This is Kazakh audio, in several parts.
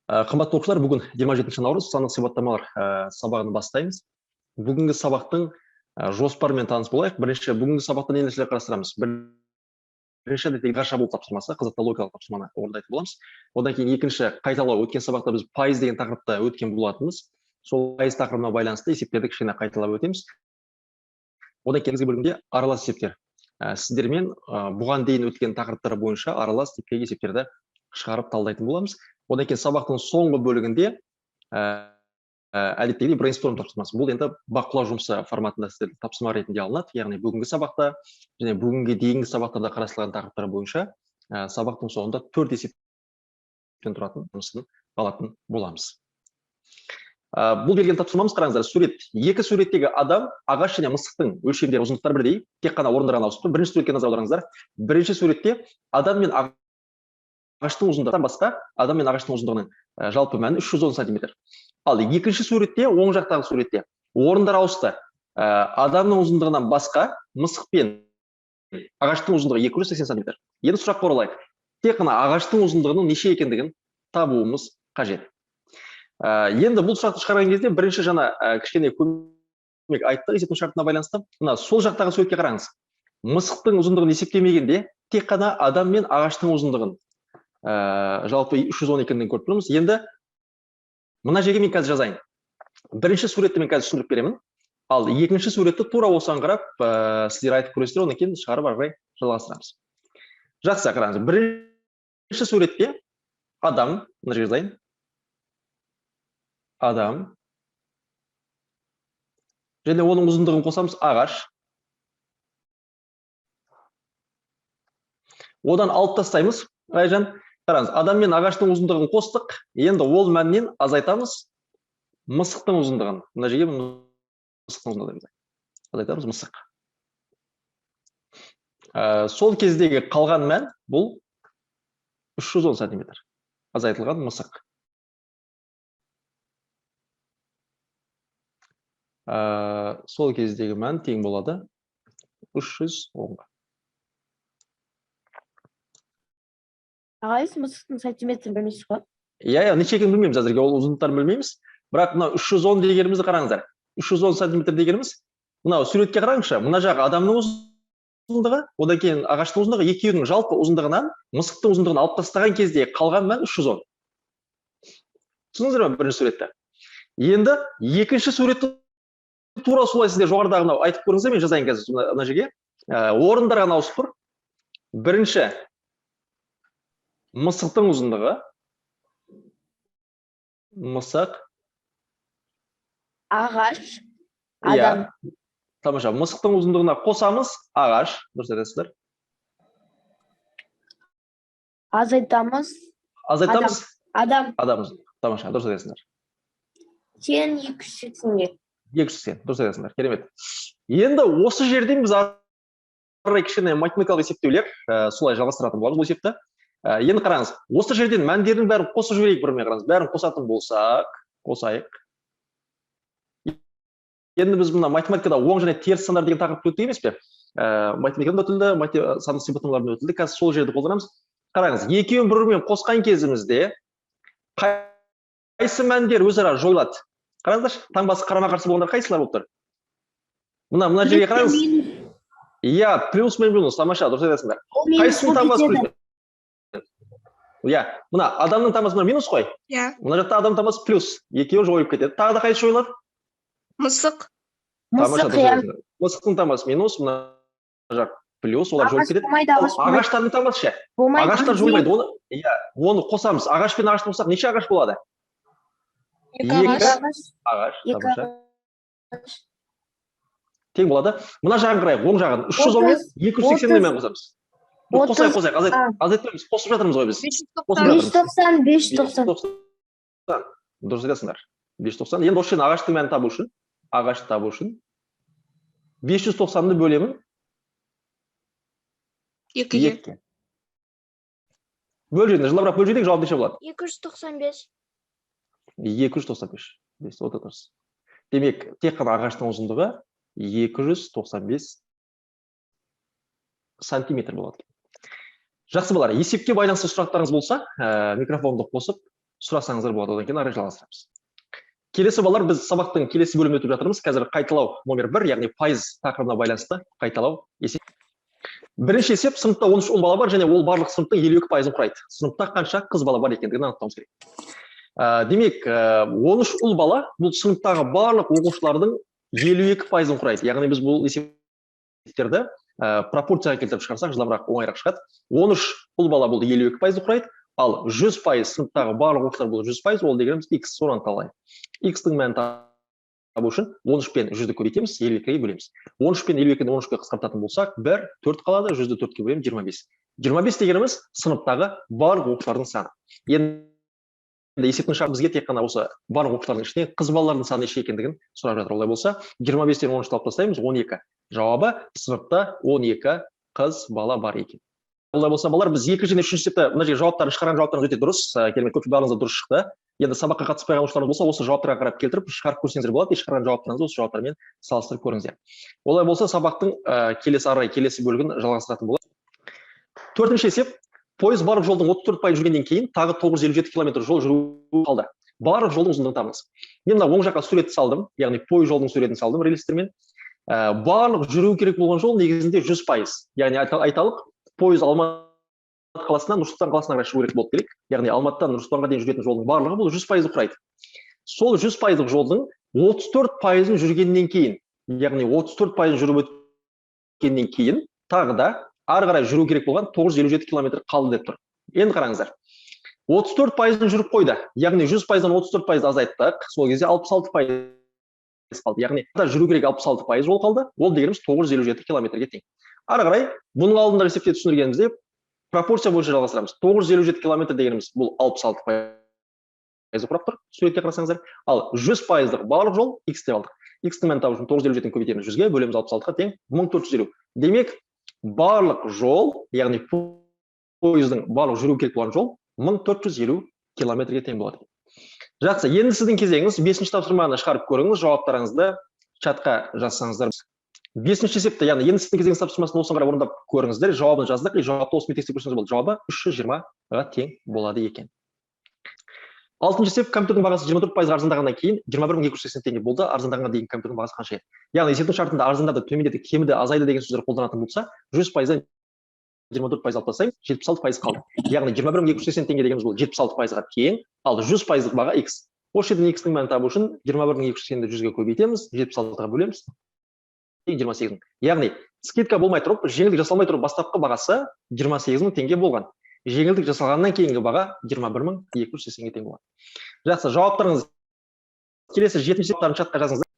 Қымбатты оқушылар, бүгін 27 наурыз сандық сипаттамалар сабағын бастаймыз. Бүгінгі сабақтың жоспарымен таныс болайық. Бірінші, бүгінгі сабақта не нәрселер қарастырамыз? Бірінші, әдеттегі шабуыл тапсырмасы, қызықты логикалық тапсырманы орындайтын боламыз. Одан кейін екінші, қайталау. Өткен сабақта біз пайыз деген тақырыпта өткен болатынбыз. Сол пайыз тақырыбына байланысты есептерді кішкене қайталап өтеміз. Одан кейінгі бөлімде аралас есептер. Сіздермен бұған дейін өткен тақырыптар бойынша аралас типтегі есептерді шығарып талдайтын боламыз. Одан кейін сабақтың соңғы бөлігінде әдеттегідей брейнсторм тапсырмасы. Бұл енді бақылау жұмысы форматында сіздерге тапсырма ретінде алынады. Яғни бүгінгі сабақта және бүгінге дейінгі сабақтарда қарастырылған тақырыптар бойынша сабақтың соңында 4 есептен тұратын жұмысын алатын боламыз. Бұл берген тапсырмамыз, қараңыздар, сурет. Екі суреттегі адам, ағаш және мысықтың өлшемдері, ұзындықтары бірдей, тек қана орындары ғана ауысып тұр. Бірінші суретке назар аударыңыздар. Бірінші суретте адам мен ағаштың ұзындығынан басқа адам мен ағаштың ұзындығының жалпы мәні 310 сантиметр. Ал екінші суретте, оң жақтағы суретте орындар ауысты. Адамның ұзындығынан басқа мысық пен ағаштың ұзындығы 280 сантиметр. Енді сұраққа оралайық. Тек қана ағаштың ұзындығының неше екендігін табуымыз қажет. Енді бұл сұрақты шығарған кезде бірінші жаңа кішкене көмек айттық есептің шартына байланысты. Мына сол жақтағы суретке қараңыз. Мысықтың ұзындығын есептемегенде тек қана адам мен ағаштың ұзындығын жалпы 310 екендігін көріп тұрмыз. Енді мына жерге мен қазір жазайын. Бірінші суретті мен қазір түсіндіріп беремін. Ал екінші суретті тура осыған қарап, сіздер айтып көресіздер, одан кейін шығарып ары қарай жалғастырамыз. Жақсы, қараңыз. Бірінші суретте адам, мына жерге жазайын. Адам және оның ұзындығын қосамыз ағаш. Одан алып тастаймыз. Айжан, қараңыз, адам мен ағаштың ұзындығын қостық. Енді ол мәннен азайтамыз мысықтың ұзындығын. Мына жерге мысықтың ұзындығы деп жазайық. Азайтамыз мысық. Сол кездегі қалған мән бұл 310 сантиметр. Азайтылған мысық. Сол кездегі мән тең болады 310-ға. Ағай, сіз мысықтың сантиметрін білмейсіз ғой? Иә, неше екенін білмейміз әзірге, ол ұзындықтарын білмейміз. Бірақ мынау 310 дегенімізді қараңыздар. 310 сантиметр дегеніміз, мынау суретке қараңызшы, мына жақ адамның ұзындығы, одан кейін ағаштың ұзындығы, екеуінің жалпы ұзындығынан мысықтың ұзындығын алып тастаған кезде қалған мән 310. Түсіндіңіздер ме бірінші суретті? Енді екінші суретті тура солай сіздер жоғарыдағы мынау айтып көріңіздер, мен жазайын қазір мына жерге. Орындар ғана ауысып тұр. Бірінші мысықтың ұзындығы, мысық, ағаш, иә, адам. Тамаша, мысықтың ұзындығына қосамыз ағаш, дұрыс айтасыздар. Азайтамыз. Азайтамыз. Адам. Адам ұзындығы. Тамаша, дұрыс айтасыздар. Тең 280-ге. 280, дұрыс айтасыңдар, керемет. Енді осы жерден біз ары қарай кішкене математикалық есептеулер, солай жалғастыратын боламыз бұл есепті. Енді қараңыз, осы жерден мәндердің бәрін қосып жіберейік бірімен, қараңыз, бәрін қосатын болсақ, қосайық. Енді біз мына математикада оң және теріс сандар деген тақырыпты өттік емес пе? Математикадан да өтілді, сандық сипаттамалардан да өтілді. Қазір сол жерді қолданамыз. Қараңыз, екеуін бір-бірімен қосқан кезімізде қайсы мәндер өзара жойылады? Қараңыздаршы, таңбасы қарама-қарсы болғандар қайсылар болып тұр? Мына жерге қараңыз. Иә, плюс мен минус, тамаша, дұрыс айтасыңдар. Қайсының таңбасы плюс? Иә, мына адамның таңбасы мына минус қой. Иә. Мына жақта адам таңбасы плюс. Екеуі жойылып кетеді. Тағы да қайсысы жойылады? Мысық. Тамаша, Мысық, дұрыс иә. айтасыңдар. Мысықтың таңбасы минус, мына жақ плюс, олар жойылып Ағаш кетеді. болмайды, ағаш болмайды. Ағаштардың таңбасы ше? Болмайды. Ағаштар жойылмайды. Оны, иә, оны қосамыз. Ағаш пен ағашты қоссақ неше ағаш болады? Екі Екі ағаш. ағаш, Екі тамаша. ағаш. Тең болады. Мына жағын қарайық, оң жағын. 310 мен 280 мен қосамыз. Қосайық, қосайық, азайтпаймыз, қосып жатырмыз ғой біз. 590. 590, 590. 590. Дұрыс айтасыңдар. 590. Енді осы жерден ағаштың мәнін табу үшін, ағашты табу үшін 590-ды бөлемін Екіге. екіге. Бөліп жіберіңдер, жылдамырақ бөліп жіберейік, жауап неше болады? 295. 295. Бес, өте дұрыс. Демек, тек қана ағаштың ұзындығы 295 сантиметр болады. Жақсы балалар, есепке байланысты сұрақтарыңыз болса, микрофонды қосып Сұрасаңыздар болады, одан кейін ары жалғастырамыз. Келесі, балалар, біз сабақтың келесі бөлімін өтіп жатырмыз. Қазір қайталау номер 1, яғни пайыз тақырыбына байланысты қайталау есеп. Бірінші есеп: сыныпта 13 ұл бала бар және ол барлық сыныптың 52%-ын құрайды. Сыныпта қанша қыз бала бар екендігін анықтауымыз керек. Демек, 13 ұл бала бұл сыныптағы барлық оқушылардың 52%-ын құрайды. Яғни біз бұл есептерді пропорцияға келтіріп шығарсақ, жылдамырақ, оңайырақ шығады. 13 ұл бала бұл 52%-ды құрайды, ал 100%, сыныптағы барлық оқушылар бұл 100%, ол дегеніміз x, соны анықталайық. X-тің мәнін табу үшін 13 пен 100-ді көбейтеміз, 52-ге бөлеміз. 13 пен 52-ні 13-ке қысқартатын болсақ, 1, 4 қалады, 100-ді 4-ке бөлеміз, 25. 25 дегеніміз сыныптағы барлық оқушылардың саны. Енді есептің шарты бізге тек қана осы барлық оқушылардың ішінде қыз балалардың саны неше екендігін сұрап жатыр. Олай болса, 25-тен 13-ті алып тастаймыз, 12. Жауабы: сыныпта 12 қыз бала бар екен. Олай болса, балалар, біз екі және үшінші есепті, мына жерге жауаптарын шығарған, жауаптарыңыз өте дұрыс, керемет, көп, барлығыңыз дұрыс шықты. Енді сабаққа қатыспай қалушыларыңыз болса, осы жауаптарға қарап келтіріп шығарып көрсеңіздер болады. И шығарған жауаптарыңызды осы жауаптармен салыстырып көріңіздер. Олай болса, сабақтың келесі, ары қарай келесі бөлігін жалғастыратын болады. Төртінші есеп: пойыз барлық жолдың 34% жүргеннен кейін тағы 957 километр жол жүру қалды. Барлық жолдың ұзындығын табыңыз. Мен мына оң жаққа суретті салдым, яғни пойыз жолдың суретін салдым рельстермен. Барлық жүру керек болған жол негізінде 100%. Яғни айталық, пойыз Алматы қаласынан Нұр Сұлтан қаласына қарай шығу керек болып керек. Яғни Алматыдан Нұр Сұлтанға дейін жүретін жолдың барлығы бұл 100%-ды құрайды. Сол 100%-лық жолдың 34%-ын жүргеннен кейін, яғни 34%-ын жүріп өткеннен кейін, тағы да ары қарай жүру керек болған 957 километр қалды деп тұр. Енді қараңыздар, 34%-ын жүріп қойды, яғни 100%-дан 34% азайттық, сол кезде 66% қалды. Яғни жүру керек 66% жол қалды, ол дегеніміз 957 километрге тең. Ары қарай бұның алдындағы есепте түсіндіргеніміздей, пропорция бойынша жалғастырамыз. 957 километр дегеніміз бұл 66% құрап тұр, суретке қарасаңыздар. Ал 100%-лық барлық жол x деп алдық. X-тің мәнін табу үшін 957-ні көбейтеміз 100-ге, бөлеміз 66-ға, тең 1450. Демек, барлық жол, яғни пойыздың барлық жүру керек болған жол 1450 километрге тең болады. Жақсы, енді сіздің кезегіңіз: бесінші тапсырманы шығарып көріңіз, жауаптарыңызды чатқа жазсаңыздар. Бесінші есепті, яғни енді сіздің кезегіңіз тапсырмасын осыған қарай орындап көріңіздер. Жауабын жаздық, и жауапты осымен тексеріп көрсеңіз болады. Жауабы 320-ға тең болады екен. Алтыншы есеп: компьютердің бағасы 24%-ға арзандағаннан кейін 21 280 теңге болды. Арзандағанға дейін компьютердің бағасы қанша еді? Яғни есептің шартында арзандады, төмендеді, кеміді, азайды деген сөздер қолданатын болса, 100%-дан 24% алып тастаймыз, 76% қалды. Яғни 21 280 теңге дегеніміз бұл 76%-ға тең, ал 100%-лық баға x. Осы жерден x-тің мәнін табу үшін 21 280-ді 100-ге көбейтеміз, 76-ға бөлеміз, тең 28 мың. Яғни скидка болмай тұрып, жеңілдік жасалмай тұрып, бастапқы бағасы 28 мың теңге болған. Жеңілдік жасалғаннан кейінгі баға 21 280-ге тең болады. Жақсы, жауаптарыңыз келесі жетінші есептерін чатқа жазыңыздар.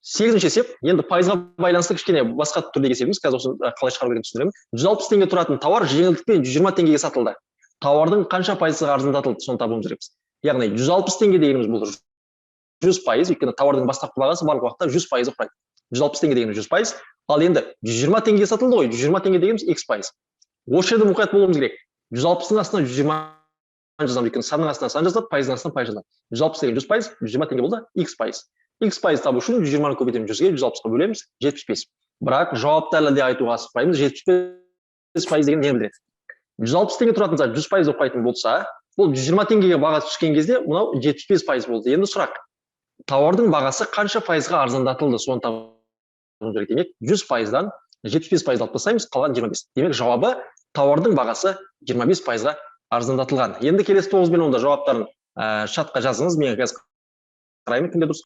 Сегізінші есеп енді пайызға байланысты кішкене басқа түрдегі есебіміз. Қазір осы қалай шығару керектігін түсіндіремін. 160 теңге тұратын тауар жеңілдікпен 120 теңгеге сатылды. Тауардың қанша пайызға арзандатылды, соны табуымыз керекпіз. Яғни 160 теңге дегеніміз бұл 100%, өйткені тауардың бастапқы бағасы барлық уақытта 100%-ы құрайды. 160 теңге дегеніміз 100%. Ал енді 120 теңгеге сатылды ғой, 120 теңге дегеніміз x пайыз. Осы жерде мұқият болуымыз керек. 160-тың астына 120 жазамыз, өйткені санның астына сан жазылады, пайыздың астына пайыз жазылады. 160 деген 100%, 120 теңге болды x пайыз. X пайыз табу үшін 120-ны көбейтеміз 100-ге, 160-қа бөлеміз, 75. Бірақ жауапты әлі де айтуға асықпаймыз. 75% деген нені білдіреді? 160 теңге тұратын зат 100% деп қоятын болса, бұл 120 теңгеге бағасы түскен кезде мынау 75% болды. Енді сұрақ: тауардың бағасы қанша пайызға арзандатылды, соны табуымыз керек. Демек, 100%-дан 75% алып тастаймыз, қалған 25. Демек, жауабы: тауардың бағасы 25%-ға арзандатылған. Енді келесі тоғыз бен онда жауаптарын чатқа жазыңыз, мен қазір қараймын, кімде дұрыс.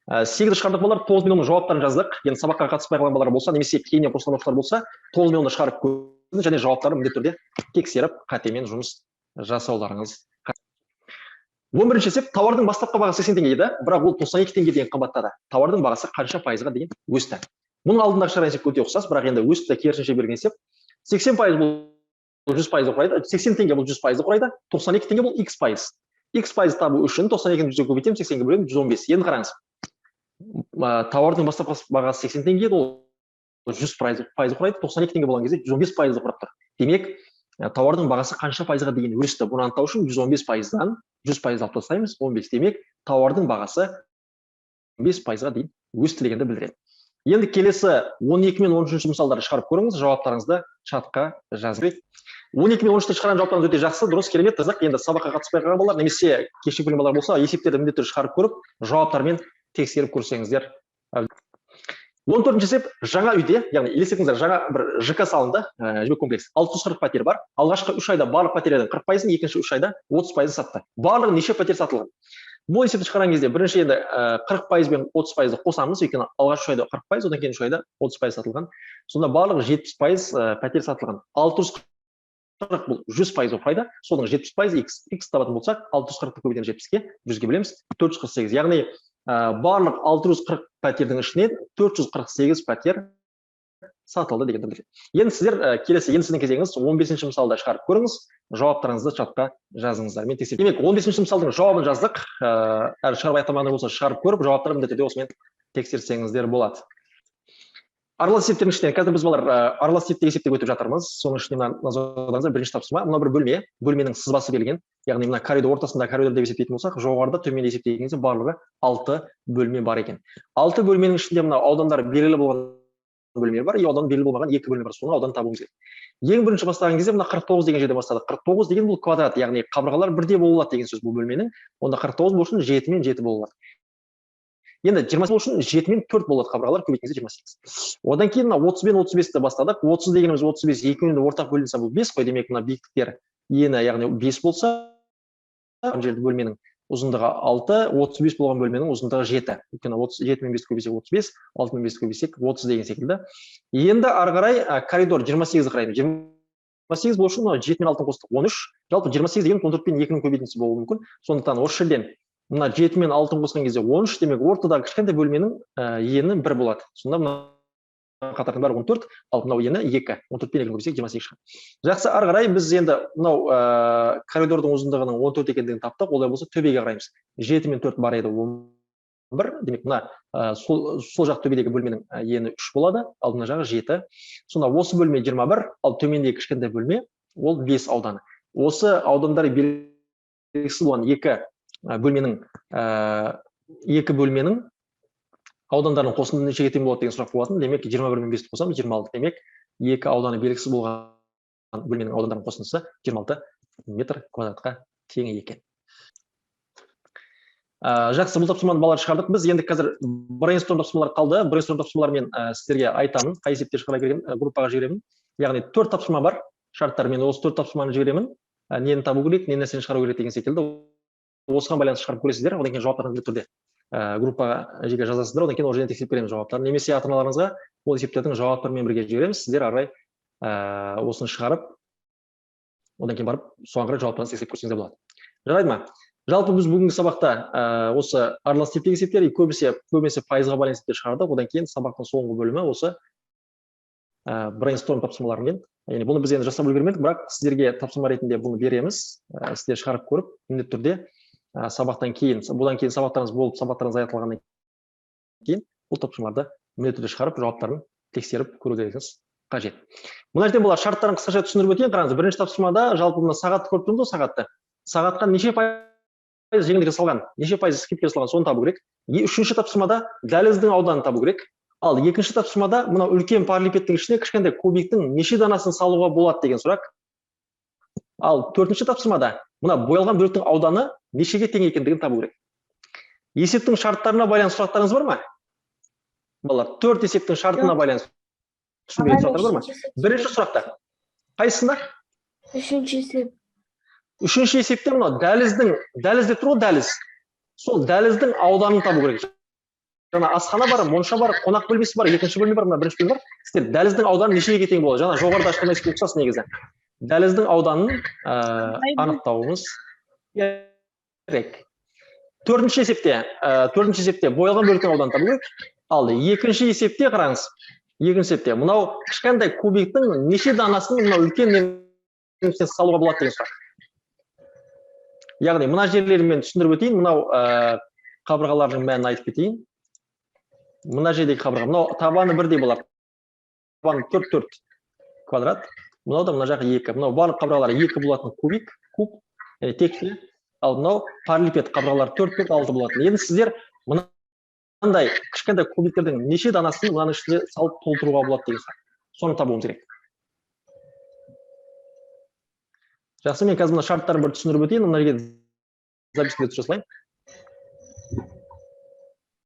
Сегізді шығардық, балалар, тоғыз бен онның жауаптарын жаздық. Енді сабаққа қатыспай қалған балалар болса немесе кейіннен қосылған оқушылар болса, тоғыз бен онды шығарып көріңіз және жауаптарын міндетті түрде тексеріп, қатемен жұмыс жасауларыңыз. 11-есеп: тауардың бастапқы бағасы 80 теңге еді, бірақ ол 92 теңге дейін қымбаттады. Тауардың бағасы қанша пайызға дейін өсті? Бұның алдындағы шығарған есепке өте ұқсас, бірақ енді өсті, керісінше берген есеп. 80% бұл 100%-ды құрайды, 80 теңге бұл 100%-ды құрайды, 92 теңге бұл x пайыз. X пайыз табу үшін 92-ні 100-ге көбейтеміз, 80-ге бөлеміз, 115. Енді қараңыз, тауардың бастапқы бағасы 80 теңге еді, ол 100% құрайды, 92 теңге болған кезде 115%-ды құрап тұр. Демек, тауардың бағасы қанша пайызға дейін өсті? Бұны анықтау үшін 115%-дан 100% алып тастаймыз, 15. Демек, тауардың бағасы 5%-ға дейін өсті дегенді білдіреді. Енді келесі 12 мен 13 мысалдарды шығарып көріңіз, жауаптарыңызды чатқа жазыңыз. 12 мен 13-ті шығарған жауаптарыңыз өте жақсы, дұрыс, керемет, қызық. Енді сабаққа қатыспай қалған балалар немесе кешігіп келген балалар болса, есептерді міндетті түрде шығарып көріп, жауаптармен тексеріп көрсеңіздер. 14-ші есеп: жаңа үйде, яғни елестетіңіздер, жаңа бір ЖК салынды, жібек комплекс, 640 пәтер бар. Алғашқы 3 айда барлық пәтерлердің 40%-ын, екінші 3 айда 30%-ын сатты. Барлығы неше пәтер сатылған? Бұл есепті шығарған кезде бірінші енді 40% пен 30%-ды қосамыз, өйткені алғашқы 3 айда 40%, одан кейін 3 айда 30% сатылған. Сонда барлығы 70% пәтер сатылған. 640 бұл 100% болып құрайды, соның 70% x. X табатын болсақ, 640-ты көбейтеміз 70-ке, 100-ге бөлеміз, 448. Яғни барлық 640 пәтердің ішінен 448 пәтер сатылды дегенді білдіреді. Енді сіздер келесі, енді сіздің кезегіңіз, 15 мысалда шығарып көріңіз, жауаптарыңызды чатқа жазыңыздар, мен тексеріп. Демек, 15 мысалдың жауабын жаздық. Әлі шығарып аяқтамағандар болса, шығарып көріп, жауаптарын міндетті түрде осымен тексерсеңіздер болады. Аралас есептердің ішінен қазір біз, балалар, аралас типтегі есептер өтіп жатырмыз. Соның ішінен мына назар, бірінші тапсырма: мынау бір бөлме, бөлменің сызбасы берілген, яғни мына коридор, ортасында коридор деп есептейтін болсақ, жоғарыда, төменде есептеген кезде барлығы алты бөлме бар екен. Алты бөлменің ішінде мына аудандары белгілі болған бөлмелер бар и ауданы белгілі болмаған екі бөлме бар. Соның ауданын табуымыз керек. Ең бірінші бастаған кезде мына 49 деген жерде бастадық. 49 деген бұл квадрат, яғни қабырғалар бірдей бола алады деген сөз бұл бөлменің. Онда 49 болу үшін жеті мен жеті бола алады. Енді 20 болу үшін жеті мен төрт болады қабырғалар, көбейткен кезде 28. Одан кейін мына 30 бен 35-ті бастадық. 30 дегеніміз 35 екеуінің де ортақ бөлінсе, бұл бес қой. Демек, мына биіктіктер ені, яғни бес болса, мына жерде бөлменің ұзындығы алты, 35 болған бөлменің ұзындығы жеті, өйткені 37 мен бесті көбейтсек 35, алты мен бесті көбейтсек 30 деген секілді. Енді ары қарай коридор 28-ді қараймыз. 28 болу үшін мынау жеті мен алтыны қостық, 13. Жалпы 28 деген 14 пен екінің көбейтіндісі болуы мүмкін. Сондықтан осы жерден мына жеті мен алтыны қосқан кезде 13. Демек, ортадағы кішкентай бөлменің ені бір болады. Сонда мына қатардың бәрі 14, ал мынау ені екі. 14 пен екіні көбейтсек, 28 шығады. Жақсы, ары қарай біз енді мынау коридордың ұзындығының 14 екендігін таптық. Олай болса, төбеге қараймыз. Жеті мен төрт бар еді, 11. Демек, мына сол жақ төбедегі бөлменің ені үш болады, ал мына жағы жеті. Сонда осы бөлме 21, ал төмендегі кішкентай бөлме ол бес ауданы. Осы аудандар белгісіз болған екі бөлменің аудандарының қосынды нешеге тең болады деген сұрақ болатын. Демек, 21 мен бесті қосамыз, 26. Демек, екі ауданы белгісіз болған бөлменің аудандарының қосындысы 26 метр квадратқа тең екен. Жақсы, бұл тапсырманы, балалар, шығардық біз. Енді қазір брейнсторм тапсырмалар қалды. Брейнсторм тапсырмалар мен сіздерге айтамын, қай есептер шығара келген, группаға жіберемін. Яғни төрт тапсырма бар, шарттар. Мен осы төрт тапсырманы жіберемін. Нені табу керек, не нәрсені шығару керек деген секілді, осыған байланысты шығарып көресіздер. Одан кейін жауаптарын міндетті түрде группаға жеке жазасыздар. Одан кейін ол жерден тексеріп көреміз жауаптарын немесе ата аналарыңызға ол есептердің жауаптарымен бірге жібереміз. Сіздер ары қарай осыны шығарып, одан кейін барып соған қарай жауаптарын тексеріп көрсеңіздер болады. Жарайды ма? Жалпы, біз бүгінгі сабақта осы аралас типтегі есептер, көбінесе пайызға байланысты есептер шығардық. Одан кейін сабақтың соңғы бөлімі осы брейнсторм тапсырмаларымен. Яғни бұны біз енді жасап үлгермедік, бірақ сіздерге тапсырма ретінде бұны береміз. Сіздер шығарып көріп, міндетті түрде сабақтан кейін, бұдан кейін сабақтарыңыз болып, сабақтарыңыз аяқталғаннан кейін бұл тапсырмаларды міндетті түрде шығарып, жауаптарын тексеріп көрулеріңіз қажет. Мына жерде бұлар шарттарын қысқаша түсіндіріп өтейін. Қараңыз, бірінші тапсырмада жалпы мына сағатты көріп тұрмыз ғой, сағатты. Сағатқа неше пайыз жеңілдік жасалған, неше пайыз скидка жасалған, соны табу керек. Үшінші тапсырмада дәліздің ауданын табу керек. Ал екінші тапсырмада мынау үлкен параллелепипедтің ішіне кішкентай кубиктің неше данасын салуға болады деген сұрақ. Ал төртінші тапсырмада мына боялған бөліктің ауданы нешеге тең екендігін табу керек. Есептің шарттарына байланысты сұрақтарыңыз бар ма, балалар? Төрт есептің шартына байланысты түсінбеген сұрақтар бар ма? Бірінші сұрақта қайсысында? Үшінші есеп. Үшінші есепте мынау дәліздің, дәліз деп тұр ғой, дәліз. Сол дәліздің ауданын табу керек. Жаңа асхана бар, монша бар, қонақ бөлмесі бар, екінші бөлме бар, мына бірінші бөлме бар. Сіздер дәліздің ауданы нешеге тең болады? Жаңа жоғарыда ашқан есепке ұқсас негізі. Дәліздің ауданын анықтауымыз керек. Төртінші есепте боялған бөліктің ауданын табу керек. Ал екінші есепте қараңыз, екінші есепте мынау кішкентай кубиктің неше данасын мынау үлкен ненің ішіне салуға болады деген сұрақ. Яғни мына жерлерін мен түсіндіріп өтейін. Мынау қабырғалардың мәнін айтып кетейін. Мына жердегі қабырға, мынау табаны бірдей болады, табаны төрт, төрт квадрат. Мынау да, мына жағы екі. Мынау барлық қабырғалары екі болатын кубик, куб, яғни текше. Ал мынау параллелепипед, қабырғалары төрт, төрт, алты болатын. Енді сіздер мына Мынандай кішкентай кубиктердің неше данасын мынаның ішіне салып толтыруға болады деген сұрақ. Соны табуымыз керек. Жақсы, мен қазір мына шарттарын бір түсіндіріп өтейін. Мына жерге запискіге түсіре салайын.